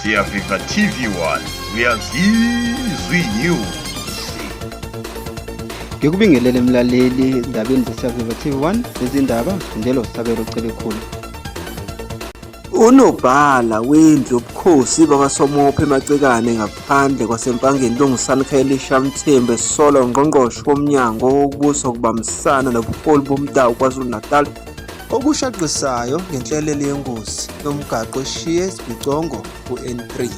Siyaviva TV1 uyazizwa inews. Ngikubingelele mlaleli ezindabeni zeSiyaviva TV1 lezindaba zifundela uSabelo Cebekhulu. Unobhala wendlu yobukhosi bakwaSomopho eMacekane ngaphandle kwaseMpangeni Lungisani Khayelitsha Mthembu esola ungqongqoshe womnyango wokubusa ukubambisana nobuholi bomdabu KwaZulu-Natal okushaqisayo ngenhlelelo yengozi yomgaqo eshiye isibhicongo ku-N3.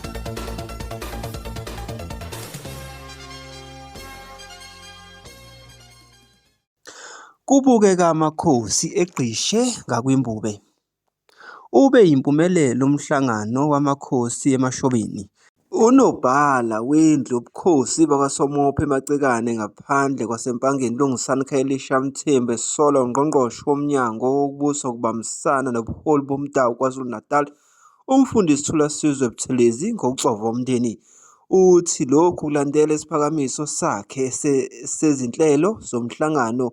Kubukeka amakhosi egqishe ngakwiMbube. Ube yimpumelelo umhlangano wamakhosi eMashobeni. Unobhala wendlu yobukhosi bakwaSomopho eMacekane ngaphandle kwaseMpangeni Lungisani Khayelitsha Mthembu esola ungqongqoshe womnyango wokubusa ukubambisana nobuholi bomdabu KwaZulu-Natal uMfundisi Thulasizwe Buthelezi ngokuxova umndeni. Uthi lokhu kulandela isiphakamiso sakhe sezinhlelo zomhlangano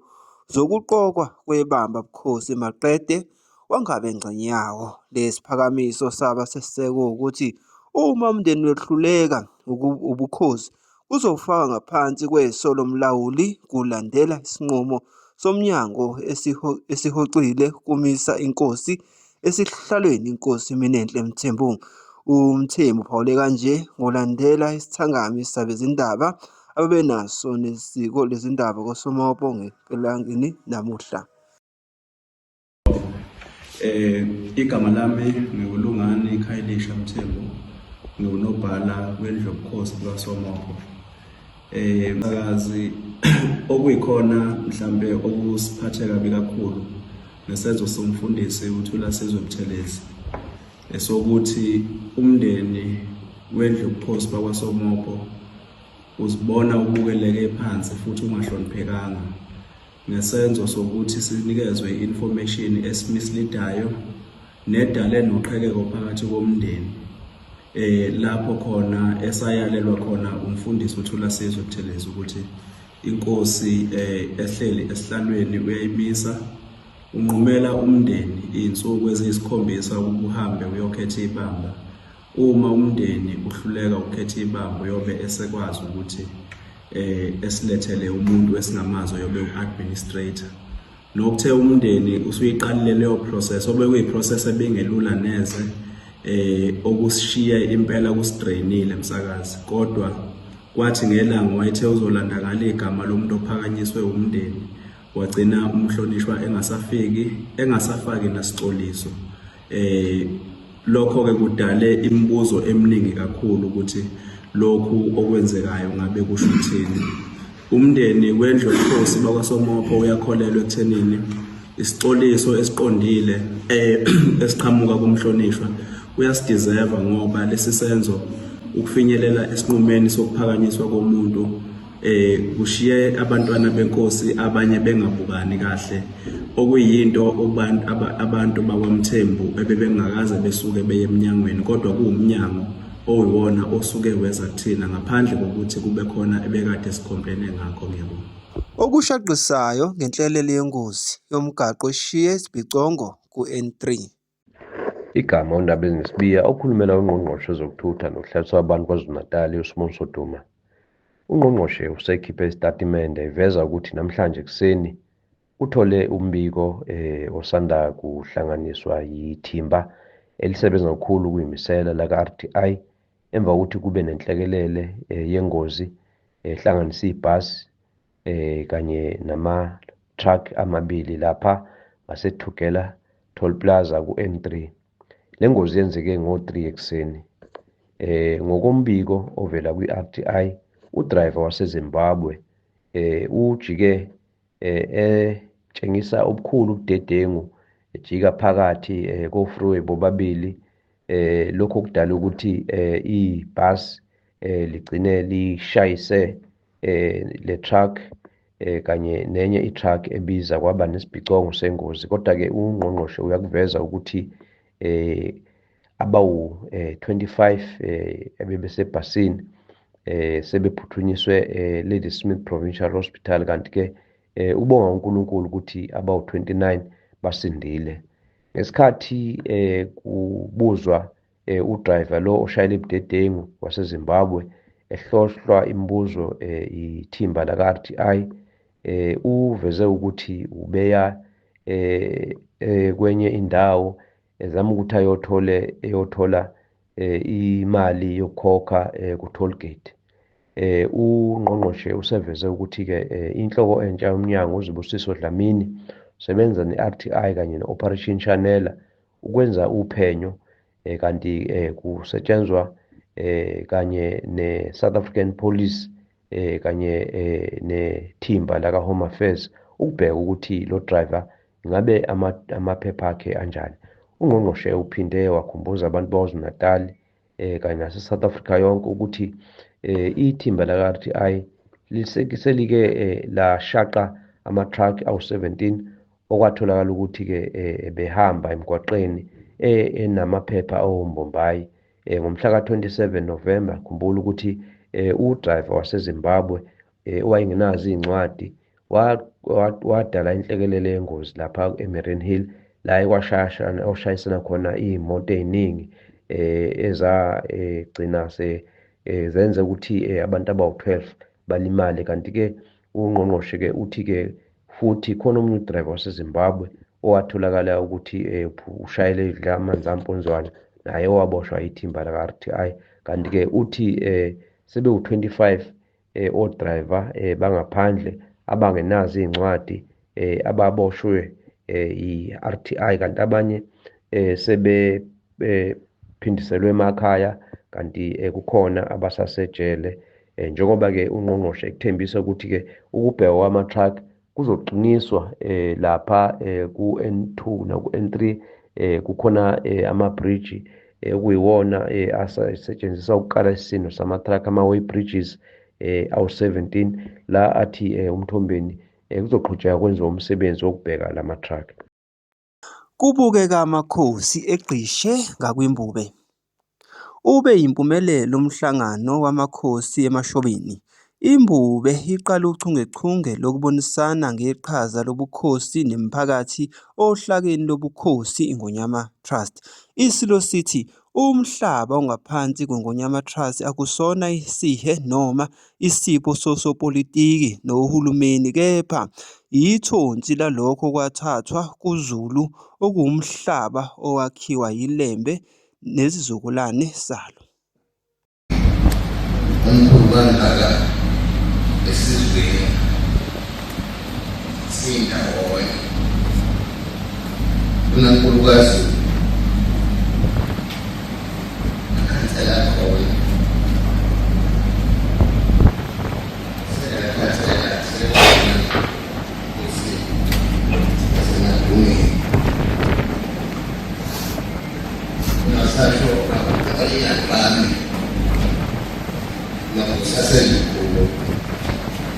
zokuqokwa kwebamba bukhosi maqede wangabe ngxenye yawo. Lesiphakamiso saba sesisekwe ukuthi uma umndeni wehluleka ubukhosi kuzofakwa ngaphansi kweso lomlawuli kulandela isinqumo somnyango esihoxile kumisa inkosi esihlalweni inkosi Minenhle Mthembu. UMthembu uphawule kanje ngolandela isithangami sabezindaba ababenaso nesiko lezindaba koSomopo ngelangeni namuhla. Igama lami ngiwuLungani Khayelitsha Mthembu, ngiwunobhala wendlu yobukhosi bukaSomopho. Msakazi okuyikhona mhlambe okusiphathe kabi kakhulu ngesenzo somfundisi uThulasizwe Buthelezi esokuthi umndeni wendlu yobukhosi bakwaSomopho uzibona ubukeleke phansi futhi ungahloniphekanga ngesenzo sokuthi sinikezwe i-information esimisleadayo nedale noqhekeko phakathi komndeni lapho khona esayalelwa khona umfundisi uThulasizwe Buthelezi ukuthi inkosi ehleli esihlalweni uyayimisa unqumela umndeni izinsuku eziyisikhombisa ukuba uhambe uyokhetha ibamba. Uma umndeni uhluleka ukukhetha ibamba uyobe esekwazi ukuthi esilethele umuntu esingamazi oyobe u-administrator. Nokuthe umndeni usuyiqalile leyo process obekuyi-process ebingelula neze okusishiya impela kusidrainile msakazi, kodwa kwathi ngelanga wayethe uzolanda ngalo igama lomuntu ophakanyiswe umndeni wagcina umhlonishwa engasafiki engasafaki nasixoliso. Lokho ke kudale imibuzo eminingi kakhulu ukuthi lokhu okwenzekayo ngabe kusho ukuthini. Umndeni wendlu yobukhosi bakwaSomopho uyakholelwa ekuthenini isixoliso esiqondile esiqhamuka kumhlonishwa uyasideserve ngoba lesi senzo ukufinyelela esinqumeni sokuphakanyiswa komuntu kushiye abantwana benkosi abanye bengabukani kahle, okuyinto abantu bakwaMthembu ebebengakaze besuke beye emnyangweni, kodwa kuwumnyango oyiwona osuke weza kuthina ngaphandle kokuthi kube khona ebekade sicomplaine ngakho. Ngiyabonga. Okushaqisayo ngenhlelelo yengozi yomgaqo eshiye isibhicongo ku-N3. Igama uNdabezini Sibiya okhulumela uNgqongqoshe wezokuThutha nokuHlaliswa Abantu KwaZulu-Natal uSimonso Duma. Ungqongqoshe usekhiphe isitatimende eveza ukuthi namhlanje ekuseni uthole umbiko osanda kuhlanganiswa yithimba elisebenza ngokukhulu ukuyimisela laka-RTI emva kokuthi kube nenhlekelele yengozi ehlanganisa ibhasi kanye nama-truck amabili lapha ngaseThugela Toll Plaza ku-N3. Le ngozi yenzeke ngo-3 ekuseni. Ngokombiko ovela kwi-RTI, udriver waseZimbabwe ujike etshengisa obukhulu ubudedengu ejika phakathi ko-freeway bobabili. Lokho kudala ukuthi ibhasi ligcine lishayise le truck kanye nenye i-truck ebiza kwaba nesibhicongo sengozi. Kodwa-ke ungqongqoshe uyakuveza ukuthi abawu 25 ebebesebhasini sebephuthunyiswe Ladysmith Provincial Hospital, kanti-ke ubonga uNkulunkulu ukuthi abawu 29 basindile. Ngesikhathi kubuzwa Udriver lo oshayela ibudedengu waseZimbabwe ehlohlwa imibuzo ithimba laka-RTI uveze ukuthi ubeya kwenye indawo ezama ukuthi ayothole eyothola imali yokukhokha ku-tollgate. Ungqongqoshe useveze ukuthi-ke inhloko entsha yomnyango uZibusiso Dlamini usebenza ne-RTI kanye ne-Operation Shanela ukwenza uphenyo, kanti kusetshenzwa kanye ne-South African Police kanye nethimba laka-Home Affairs ukubheka ukuthi lo driver ingabe amaphepha akhe anjani. Ungqongqoshe uphinde wakhumbuza abantu baKwaZulu-Natal kanye nase-South Africa yonke ukuthi ithimba laka-RTI selike lashaqa ama-truck awu-17 okwatholakala ukuthi-ke behamba emgwaqeni enamaphepha awombombayi. Ngomhla ka-27 November, khumbula ukuthi udriver waseZimbabwe owayengenazo iy'ncwadi wadala inhlekelele yengozi lapha eMariannhill, la oshayisana khona iy'moto ey'ningi ezagcina zenze ukuthi abantu abawu-12 balimale. Kanti-ke ungqongqoshe-ke uthi-ke futhi khona omunye udriver waseZimbabwe owatholakala ukuthi ushayele idla amanzi amponzwana, naye owaboshwa ithimba laka-RTI. Kanti-ke uthi sebewu-25 odriver bangaphandle abangenazo iy'ncwadi ababoshwe i-RTI, kanti abanye sebephindiselwe emakhaya, kanti kukhona abasasejele. Njengoba-ke ungqongqoshe ekuthembisa ukuthi-ke ukubhekwa kwama-truck kuzoqiniswa lapha ku-N2 naku-N3, kukhona amabhriji okuyiwona asetshenziswa ukukala isisindo sama-truck, ama-weigh bridges awu-17 la athi uMthombeni kuzoqhutshekwa kwenziwe umsebenzi wokubheka lama-truck. Kubukeka amakhosi egqishe ngakwiMbube. Ube yimpumelelo umhlangano wamakhosi eMashobeni. IMbube iqale uchungechunge lokubonisana ngeqhaza lobukhosi nemiphakathi ohlakeni lobukhosi iNgonyama Trust. ISilo sithi umhlaba ongaphansi kweNgonyama Trust akusona isihe noma isipho sosopolitiki nohulumeni kepha yithonsi lalokho okwathathwa kuZulu okuwumhlaba owakhiwa yiLembe nezizukulwane salo. Umkhulu kangaka esizweni sindawonye uNankulu kaZulu akhansela khona sekakhansela sekhona ukuthi semadungeni Ngasasho abalingani bami lapho kusasemkhulu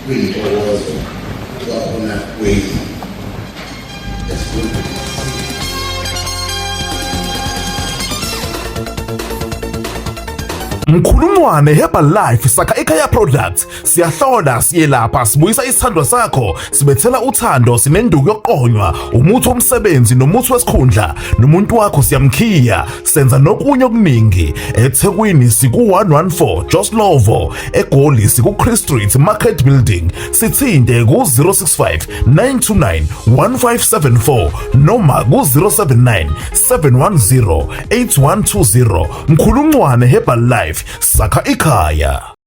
kuyintokozo ukuba khona kwenu esifundweni. Mkhulungwane Herbal Life sakha ikhaya products, siyahlola, siyelapha, sibuyisa isithandwa sakho, sibethela uthando, sinenduku yokuqonywa, umuthi womsebenzi nomuthi wesikhundla, nomuntu wakho siyamkhiya, senza nokunye okuningi. eThekwini siku-114 Joslovo, eGoli siku-Chris Street Market Building, sithinte ku-065 929 1574 noma ku-079 710 8120. Mkhulungwane Herbal Life, sakha ikhaya.